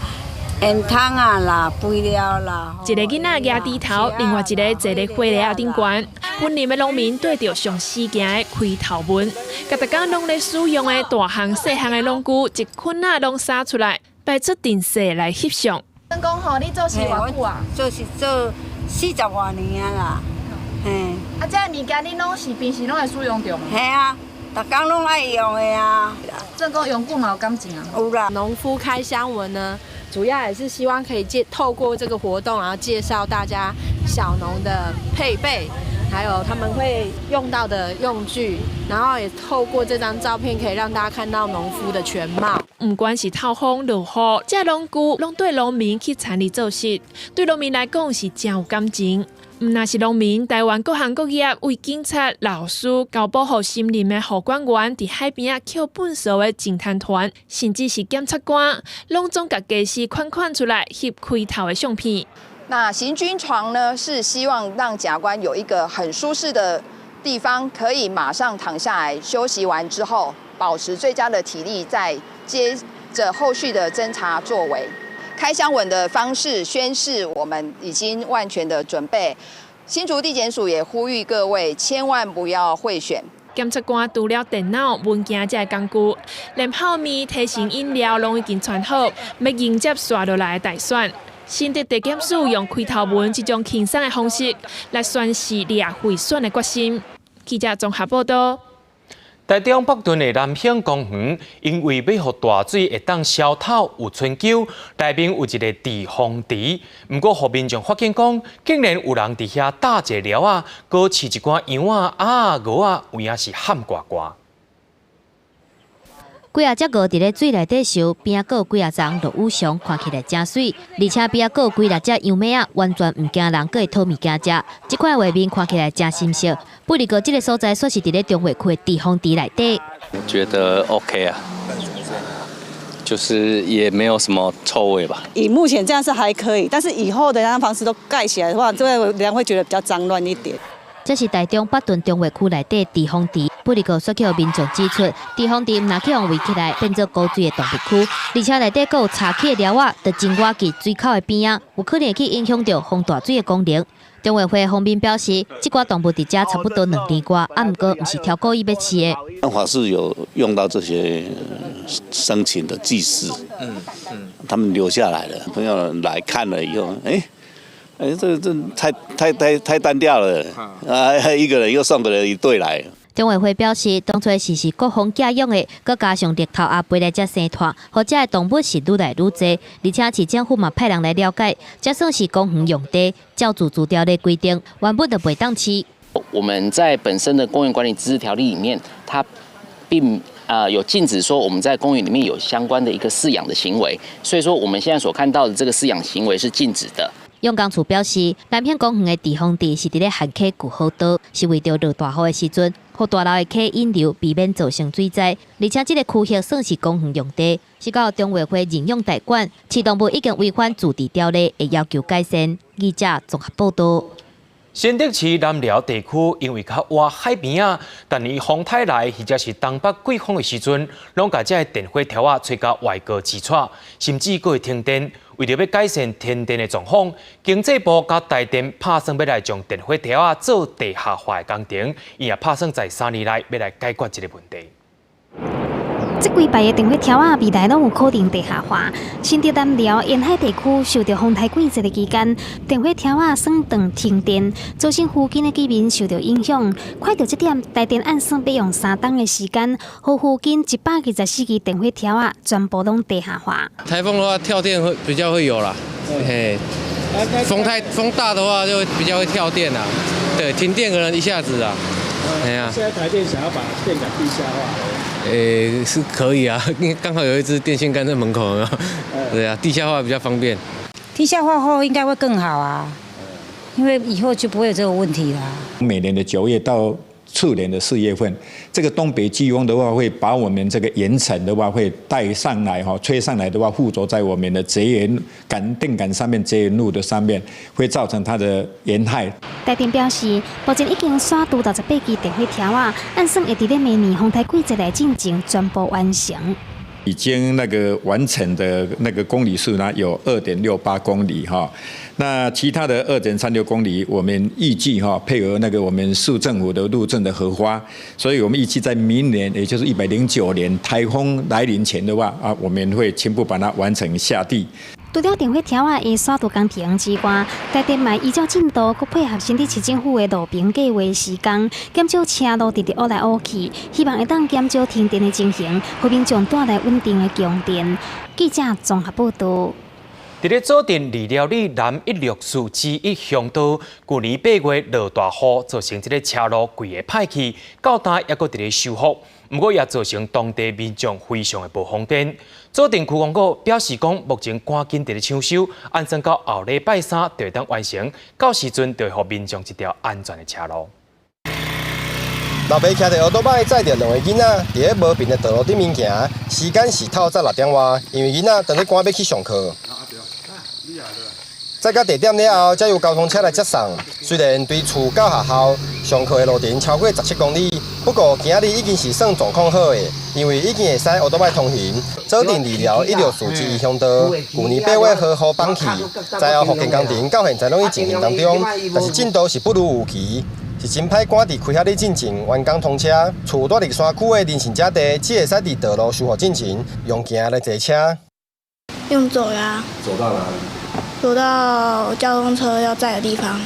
煙筒仔啦，肥料啦。一个囡仔蜈豬頭，另外一个坐咧火爐仔頂懸。雲林的農民綴著上時行的開頭文，共逐工攏咧使用的大項細項的農具，一捆仔攏撒出來，擺出陣勢來翕相。講講吼，你做事偌久啊？做事做四十外年啊啦，嘿。啊，這个物件你攏是平時攏會使用著無？嘿啊，逐工攏愛用的啊。這講用久嘛有感情啊？有啦。農夫開箱文呢，主要也是希望可以借透過這個活動，然後介紹大家小農的配備，還有他們會用到的用具，然後也透過這張照片，可以讓大家看到農夫的全貌。毋管是透風落雨，這農具攏綴農民去田裡做事，對農民來講是誠有感情。毋但是農民，台灣各行各業，為警察、老師、𠢕保護森林的護管員，佇海邊仔抾糞埽的淨灘團，甚至是檢察官，攏總共家私款款出來翕開頭的相片。那行軍床呢，是希望讓檢察官有一個很舒適的地方，可以馬上躺下來休息完之後，保持最佳的體力，再接着後續的偵查作為。開箱文的方式宣示我們已經萬全的準備。新竹地檢署也呼籲各位千萬不要賄選。檢察官除了電腦、文件這个工具，連泡麵、提神飲料攏已經傳好，欲迎接紲落來的大選。新竹地檢署用開頭文這種輕鬆的方式來宣示掠賄選的決心。記者綜合報道。台中北屯的南興公園，因為欲予大水會當消透有春坵，內面有一个滯洪池。毋過，予民眾發現講，竟然有人佇遐搭一个寮仔，閣飼一寡羊仔、鴨仔、鵝仔，有影是譀蓋蓋。幾仔隻鵝佇咧水內底游，邊仔閣有幾仔叢落羽松，看起來誠媠。而且邊仔閣有幾六隻羊妹仔，完全毋驚人，閣會討物件食。這款畫面看起來誠心適。不過，這个所在煞是佇咧中和區的滯洪池內底。我覺得 OK 啊，就是也沒有什麼臭味吧。以目前這樣是還可以，但是以後的那房子都蓋起來的話，這個人會覺得比較髒亂一點。這是台中北屯中和區內底滯洪池，不過煞予民眾指出，滯洪池毋但去予圍起來，變做高水的動物區，而且內底閣有柴起的寮仔，就真倚近水口的邊仔，有可能去影響著防大水的功能。中和會方面表示，這寡動物佇遮差不多2年外，啊，毋過毋是挑故意欲飼的。法師有用到這些生禽的祭祀，他們留下來了，朋友來看了以後，欸欸，這太太太太單調了，啊！一個人又送個人一對來。中和會表示，當初是國防寄養的，閣加上日頭阿飛來遮生湠，予遮的動物是愈來愈濟。而且市政府嘛派人來了解，這算是公園用地，照自治條例規定，原本就袂當飼。我們在本身的公園管理自治條例裡面，它並有禁止說我們在公園裡面有相關的一個飼養的行為，所以說我們現在所看到的這個飼養行為是禁止的。用工處表示，南興公園的滯洪池是佇咧旱溪舊河道，是為著落大雨的時陣，予大流的溪引流，避免造成水災。而且這个區域算是公園用地，是交中和會認養代管，飼動物已經違反自治條例，會要求改善。記者綜合報道。新竹市南寮地區因為較倚海邊仔，逐年風颱來或者是東北季風的時陣，攏共這个電火柱仔吹甲歪過膣掣，甚至閣會停電。為著欲改善停電的狀況，經濟部佮台電拍算欲來將電火柱仔做地下化的工程，伊也拍算在3年內欲來解決這个問題。這幾排的電火柱仔未來攏有可能地下化。新竹南寮沿海地區受著風颱季節的期間，電火柱仔損斷停電，造成附近的居民受著影響。看著這點，台電按算欲用3冬的時間，予附近124支電火柱仔全部攏地下化。颱風的話，跳電會比較會有啦。嘿，風大的話就比較會跳電啦。對，停電可能一下子啊。哎呀。現在台電想要把電桿地下化。欸，是可以啊，因為剛好有一支電線桿在門口，對啊，地下化比較方便。地下化後應該會更好啊，因為以後就不會有這個問題啦。每年的9月到次年的4月份，這個東北季風的話，會把我們這個鹽塵的話會帶上來哈，吹上來的話附着在我們的絕緣桿電桿上面、絕緣路的上面，會造成它的鹽害。台電表示，目前已經徙除68支電火柱仔，按算會佇咧明年風颱季節來進前全部完成。已經那個完成的那個公里數呢，有2.68公里哈。那其他的2.36公里，我們預計哈配合那個我們市政府的路政的核發，所以我們預計在明年，也就是109年颱風來臨前的話啊，我們會全部把它完成下地。除了電火柱仔的徙置工程之外，台電嘛依照進度，閣配合新竹市政府的路平計畫時間，減少車路直直烏來烏去，希望會當減少停電的情形，予民眾帶來穩定的供電。記者綜合報導。佇咧左鎮二寮里南164之一鄉道，舊年8月落大雨，造成這个車路規个歹去，到今猶閣佇咧修復。毋過也造成當地民眾非常的無方便。左鎮區公所表示講，目前趕緊佇咧搶修，按算到後禮拜三就會當完成，到時陣就會予民眾一條安全的車路。老爸騎著歐多擺載著兩个囡仔，佇咧無平的道路頂面行，時間是透早6點外，因為囡仔當咧趕欲去上課。載到地點了後，才由交通車來接送。雖然對厝到學校上課的路程超過17公里，不過今仔日已經是算狀況好的，因為已經會使歐多擺通行。左鎮二寮164之一鄉道，舊年8月予雨崩去，災後復建工程到現在攏佇進行當中，但是進度是不如預期。是真歹趕佇開學日進前完工通車。厝蹛佇山區的林姓姐弟，只會使佇道路修復進前用行來坐車。用走呀。走到哪裡？走到交通車要載的地方。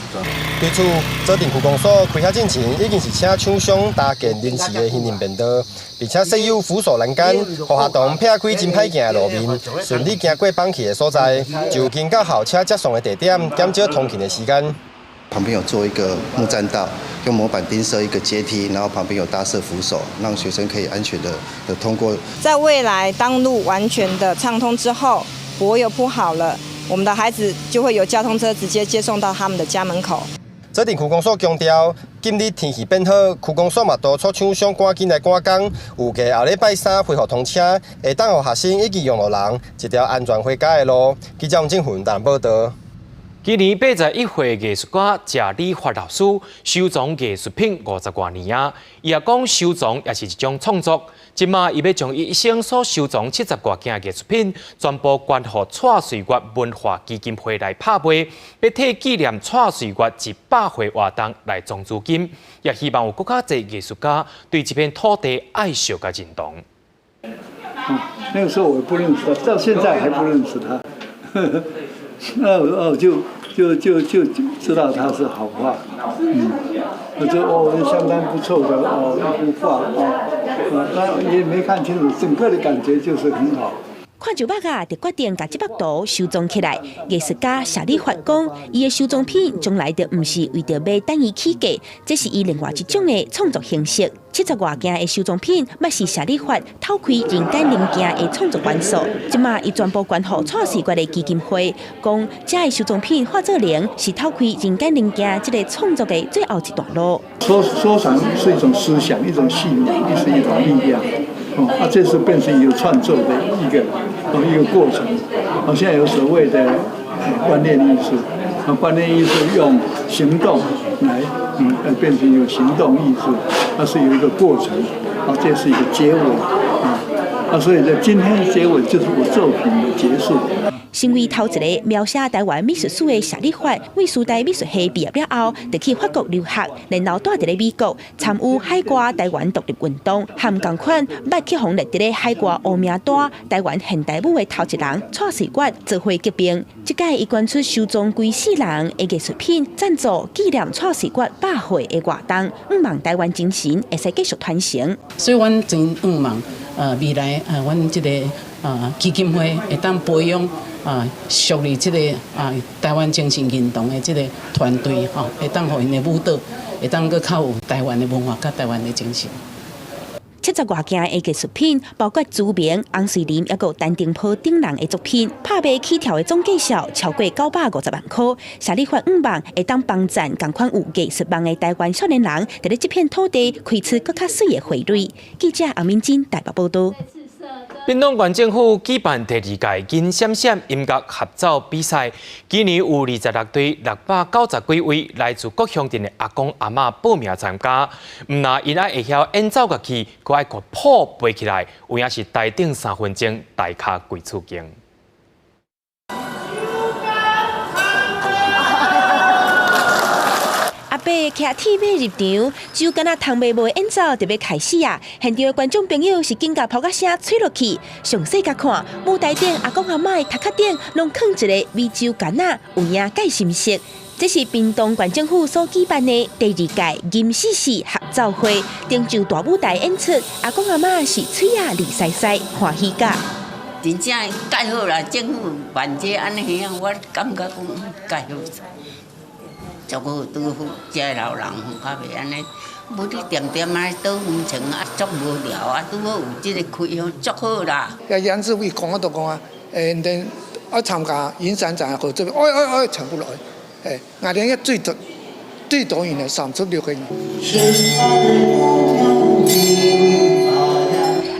對此，左鎮區公所開學進前已經是請廠商搭建臨時的行人便道，並且設有扶手欄杆，予學童避開真歹行的路面，順利行過崩去的所在，就近到校車接送的地點，減少通勤的時間。旁邊有做一個木棧道，用模板釘設一個階梯，然後旁邊有搭設扶手，讓學生可以安全的通過。在未來，當路完全的暢通之後，柏油鋪好了，我們的孩子就會有交通車直接接送到他們的家門口。左鎮區公所強調，今日天氣變好，區公所嘛督促廠商趕緊來趕工，預計後禮拜三恢復通車，會當予學生以及用路人一條安全回家的路。記者王正雲台報導。今年81歲藝術家謝禮發老師收藏藝術品50外年啊，伊也講收藏也是一種創作。這馬伊欲將伊一生所收藏70外件藝術品，全部捐予蔡瑞月文化基金會來拍賣，欲替紀念蔡瑞月100歲活動來募資金，也希望有閣較濟藝術家對這片土地愛惜佮認同。那個時候我不認識他，到現在還不認識他。那我就知道他是好畫，我說哦，相當不錯的哦，一幅畫哦，那也沒看清楚，整個的感覺就是很好。看著目仔，就決定共這幅圖收藏起來。藝術家謝禮發講，伊的收藏品從來就毋是為著買等伊起價，這是伊另外一種的創作形式。70外件的收藏品，嘛是謝禮發透開人間靈鏡的創作元素。這馬伊全部捐予蔡瑞月的基金會，講這的收藏品化做靈，是透開人間靈鏡這个創作的最後一段路。收藏是一種思想，一種信仰，也是一種力量。哦，啊，這是變成有創作的一個過程。哦，現在有所謂的觀念藝術，啊，觀念藝術用行動來，變成有行動藝術，它是有一個過程，啊，這是一個結尾，啊，所以在今天的結尾就是我作品的結束。成為頭一个描寫台灣美術史的謝禮發，為師大美術系畢業了後，就去法國留學，然後蹛佇咧美國參與海外台灣獨立運動，和仝款捌去予列佇咧海外烏名單台灣現代舞的頭一人蔡瑞月做伙革命。這擺伊捐出收藏規世人的藝術品，贊助紀念蔡瑞月100歲的活動，向望台灣精神會使繼續傳承。所以，阮真向望，未來，阮這个基金會會當培養屬於這个台灣精神認同的這个團隊，吼，會當予𪜶的舞蹈會當閣較有台灣的文化，佮台灣的精神。70外件的藝術品，包括朱明、洪瑞麟，抑閣有陳澄波等人的作品，拍賣起跳的總價數超過950萬塊。謝禮發向望會當幫贊仝款有藝術夢的台灣少年人，佇咧這片土地開出閣較媠的花蕊。記者洪敏珍台北報導。屏東縣政府舉辦第二屆銀閃閃音樂合奏比賽，今年有26隊690幾位來自各鄉鎮的阿公阿嬤報名參加。毋但𪜶愛會曉演奏樂器，閣愛把譜背起來，有影是台頂3分鐘，台跤規厝間。阿伯騎鐵馬入場，就敢若通袂無演奏就欲開始啊！現場的觀眾朋友是緊共噗仔聲吹落去，詳細共看，舞台頂阿公阿嬤的頭殼頂攏囥一个美洲柑仔，有影蓋心色。這是屏東縣政府所舉辦的第二屆銀獅子合奏會，登上大舞台演出，阿公阿嬤是喙仔膩澀澀，歡喜甲。真正蓋好啦，政府辦這按呢樣，我感覺講蓋好。足好，拄好，遮老人較袂按呢，無你恬恬按呢倒昏床啊，足無聊啊，拄好有這個開放，足好啦。啊，楊志偉講我就講啊，連愛參加銀閃閃合作，愛愛愛全部來，我哋一最多最多人係36個人。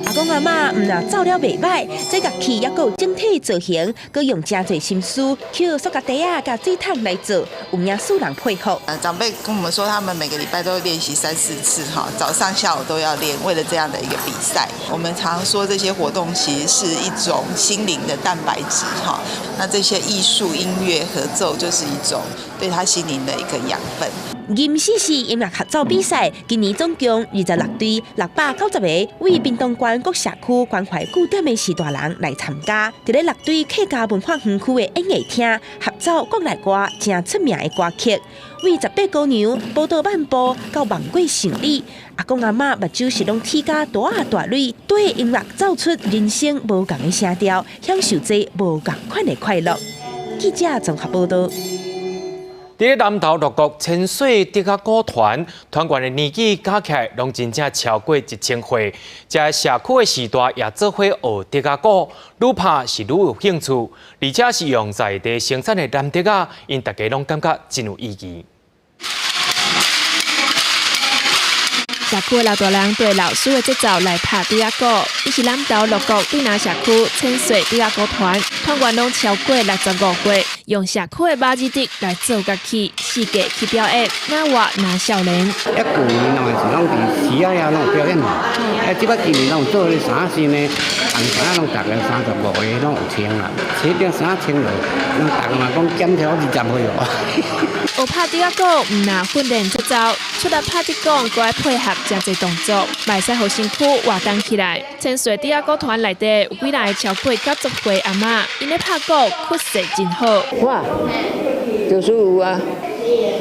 阿公阿嬤毋但奏了袂䆀，這樂器猶閣有整體造型，閣用誠濟心思，抾塑膠袋仔佮水桶來做，有影使人佩服。長輩跟我們說，他們每個禮拜都會練習3、4次，哈，早上下午都要練，為了這樣的一個比賽。我們常說這些活動其實是一種心靈的蛋白質，哈。那這些藝術、音樂合奏就是一種對他心靈的一個養分。銀獅子音樂合奏比賽，今年總共26隊690個為屏東縣各社區關懷據點的序大人來參加。佇咧六堆客家文化園區的演藝廳合奏國內外誠出名的歌曲，為18姑娘寶島漫步到望月賞禮，阿公阿嬤目睭是攏起甲大啊大淚，對音樂奏出人生無仝的聲調，享受這無仝款的快樂。記者綜合報導。佇咧南投鹿谷千歲竹仔鼓團，團員的年紀加起來攏真正超過1000歲。這社區的序大也做伙學竹仔鼓，愈拍是愈有興趣，而且是用在地生產的藍竹仔，𪜶大家攏感覺真有意義。社區的老大人對老師的節奏來拍竹仔鼓，伊是南投鹿谷對南社區千歲竹仔鼓團，團員攏超過65歲，用社區的馬子竹來做樂器，四界去表演，若活若少年。一舊年攏是攏佇市仔遐攏有表演，啊，這擺今年攏有做咧啥新的，紅衫攏逐個35個攏有穿啦，這頂衫穿落，攏逐個嘛講減超20歲哦。學拍竹仔鼓，毋但訓練節奏，出來拍竹鼓，閣愛配合誠濟動作，嘛會使予身軀活動起來。千歲竹仔鼓團內底有幾人超過90歲阿嬤，𪜶咧拍鼓氣勢真好。我就是有啊，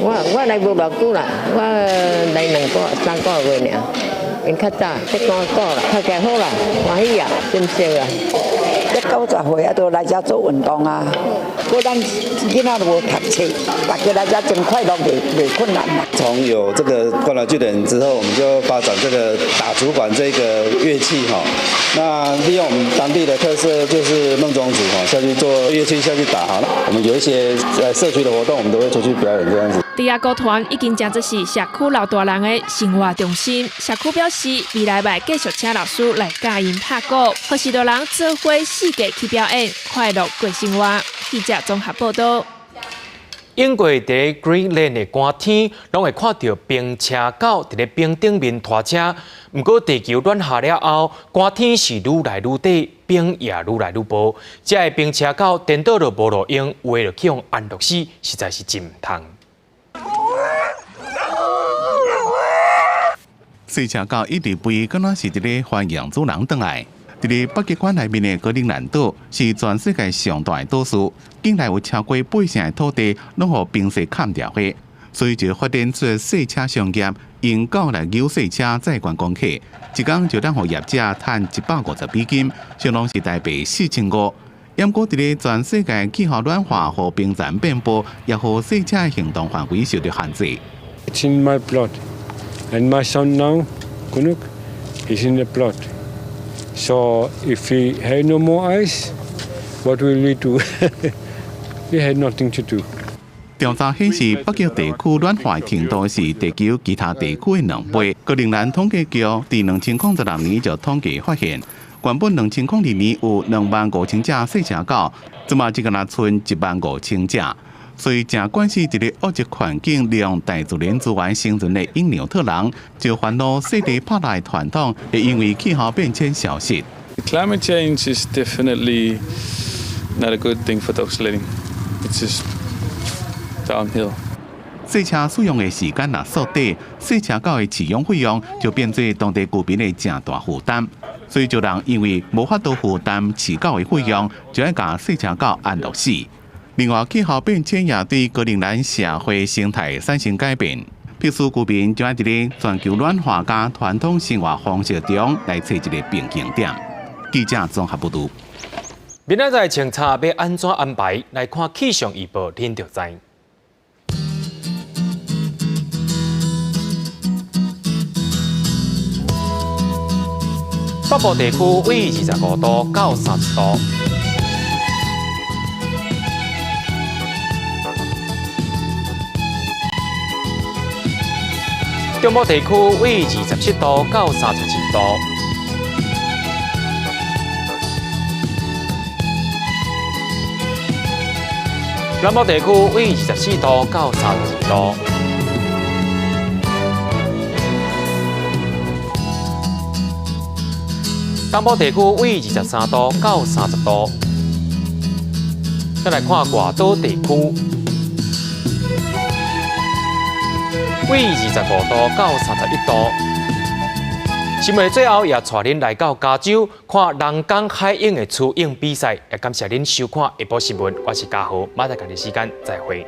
我來無偌久啦，我來2個3個月爾，𪜶較早這鼓鼓啦，拍起來好啦，歡喜啊，真熟啊。這90歲啊，都來遮做運動啊。過咱囡仔都無讀冊，大家來遮真快樂，袂困難啦。從有這個關懷據點之後，我們就發展這個打竹管這個樂器哈。那利用我們當地的特色，就是孟宗竹哈，下去做樂器下去打哈。我們有一些在社區的活動，我們都會出去表演這樣子。竹仔鼓團已經成做是社區老大人的生活中心。社區表示，未來會繼續請老師來教𪜶拍鼓，予序大人做伙四界去表演，快樂過生活。記者綜合報道。英國佇 Greenland 的寒天，攏會看著冰車狗佇咧冰頂面拖車。毋過地球暖化了後，寒天是愈來愈短，冰也愈來愈薄。這个冰車狗顛倒就無路用，有的就去予安樂死，實在是真毋通。細車狗一直飛，敢若是佇咧歡迎主人轉來。佇咧北極圈內面的格陵蘭島是全世界上大的島嶼，境內有超過8成的土地攏予冰雪崁牢的，所以就發展出細車商業，用狗來扭細車載觀光客，一工就當予業者賺150美金，相當是台幣4500。毋過佇咧全世界氣候暖化和冰層變薄，也予細車的行動範圍受著限制。 It's in my blood, and my son now, Kunuk, is in the blood. So if we have no more ice, what will we do? We had nothing to do. 調查顯示，北極地區暖化程度是地球其他地區的2倍。格陵蘭統計局佇2016年就統計發現，原本2002年有25,000隻細車狗，這馬只干焦賰15,000隻。所以，誠關心這个惡質環境，利用大自然資源生存的因紐特人，就煩惱細地拍獵傳統會因為氣候變遷消失。 Climate change is definitely not a good thing for dog sledding. It's just downhill. 賽車使用的時間若縮短，細車狗的飼養費用就變做當地居民的誠大負擔。所以，就人因為無法度負擔飼狗的費用，就愛共細車狗安樂死。另外，氣候變遷也對格陵蘭社會生態產生改變，迫使居民就愛佇咧全球暖化佮傳統生活方式中來揣一个平衡點。記者綜合報導。明仔載清查欲按怎安排？來看氣象預報，恁就知。北部地區為25度到30度。中部地區為27度到32度。南部地區為24度到32度。東部地區為23度到30度。再來看外島地區，為25度到31度。新聞最後也帶恁來到加州看人工海湧的雌湧比賽，也感謝恁收看下晡新聞。我是嘉豪，明仔載仝時間再會。